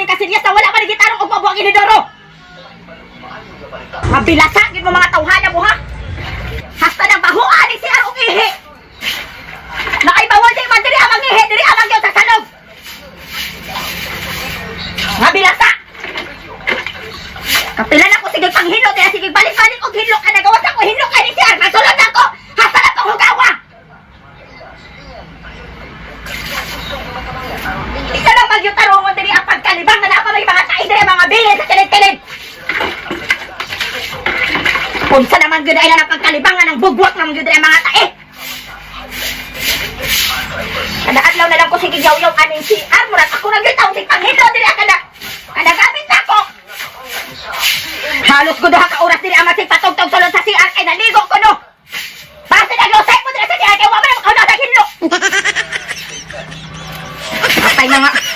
aning kasilyas na wala man gitarong og mabuang inidoro. Mabilasa gid mo mga tawhana mo, ha. Hasta nang baho ani si og ihi. Naay bawal di man diri amang ihi, diri amang gyud sa salog. Mabilasa. Kapilan ako sige panghilo kaya sige balik-balik og hinlo ka nagawas ako hinlo kay ni siya. Magsulod na ako. Hasta na pang hugawa. Isa lang magyutarongon diri ang pagkalibang na naa pa may mga tae diri, mga bilin sa kilid-kilid. Unsa naman gyud ay na ang pagkalibangan ng bugwak naman gyud diri ang mga tae. Kada adlaw na lang ko sige yaw-yaw aning CR, murag ako na gyud taong sig panghilo diri ang kada gamit na ako. Halos ko duha ka oras diri ang masig patugtog sulod sa CR kay naligo ko no. Basta naglosay mo diri sa CR kay wa man makahuna sa hinlo. Patay na nga.